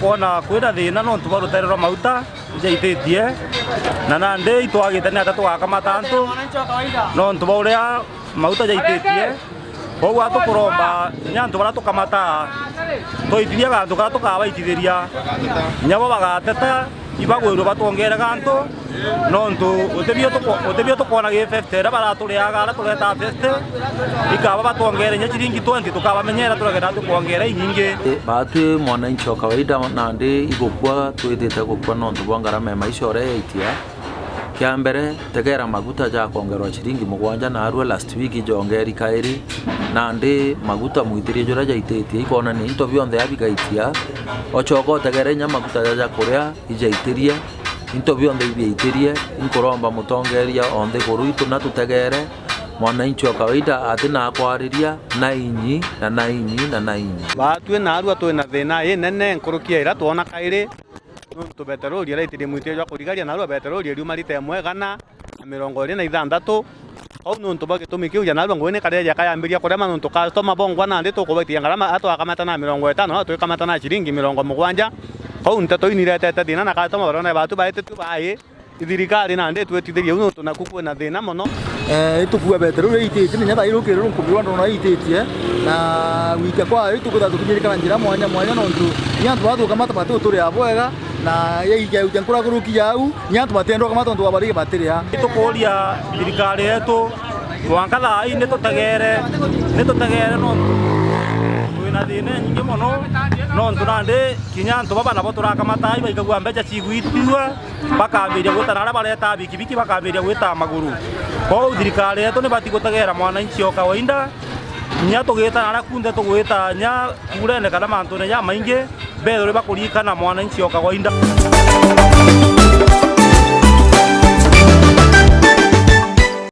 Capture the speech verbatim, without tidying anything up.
Ona kwina thina nontu bwa rutere rwa mauta jaititie, na nandi itwagite ni atia tugakamata antu nontu bwa uria mauta jaititie. Kwou atukuromba kinya antu baria tukamataa, twaitithia gantu karia tukabaitithiria, kinya bo bagateta, ibagwirwe batwongere gantu, nontu utibio tuko-, utibio tukwona gi fifty iria baraturiaga, aria turetaa fifty, ikaba batwongere kinya ciringi twenty, tukabamenyera turagenda tukwongera inyingi. Batwi mwananchi wa kawaida nandi igukua, twithite gukua nontu bwa ngarama ya maisha uria yaitia. Kia mbere, tegera maguta jakongerwa ciringi mugwanja, naarua last week jongeri kairi, nandi maguta mwitirie juria jaititie ikonania into bionthe abigaitia. Ochoka utegere inya maguta jaja kuria ijaitirie, into bionthe ibiaitirie. Inkuromba mutongeria onthe iguru itu na tutegere mwananchi wa kawaida ati na akwariria na inyi na na inyi na na inyi. Batwi naarua twina thina inene nkuruki ya iria twona kairi. Nontu beteroli iraitirie mwitio jwa kurigaria, naarua beteroli iriuma rita imwe igana na mirongo iri na ithanthatu. Kwou nontu bwa gitumi kiu, ja naarua ngugi ni karia jakayambiria kurema, nontu customer bongwa nandi tukubaitia ngarama, atwakamata na mirongo itano, na twikamata na ciringi mirongo mugwanja. Kwou nteto ii niretete thina, na customer barona batu baititue bai, ithirikari nandi itwitithirie u, nontu naku kwina thina mono. Eh, itukua beteroli iria ititie, na inya thaa ii rukiri runkumbi rwa ndona ititie, na gwikia kwayo itukwithirwa tukinyirikana njira mwanya mwanya, nontu kinya antu baria tukamata bati guturia bwega, na yaikia gukia nkurakuruki yau, kinya antu batiendwa kamata nontu bwa baria batiria. Itukuria thirikari yetu, mwanka thaa ii nitutegere, nitutegere nontu twina thina inyingi mono, nontu nandi kinya antu baba nabo turakamata ibaikagua mbeca cigwitiwe. Bakambiria gwita na aria bareta bikibiki, bakambiria gwita maguru. Kwou thirikari yetu nibati gutegera mwananchi o kawaida, kinya tugita na aria kunthe tugwita kinya kurene kana mantune jamaingi, bethirwe bakurikana mwananchi o kawaida.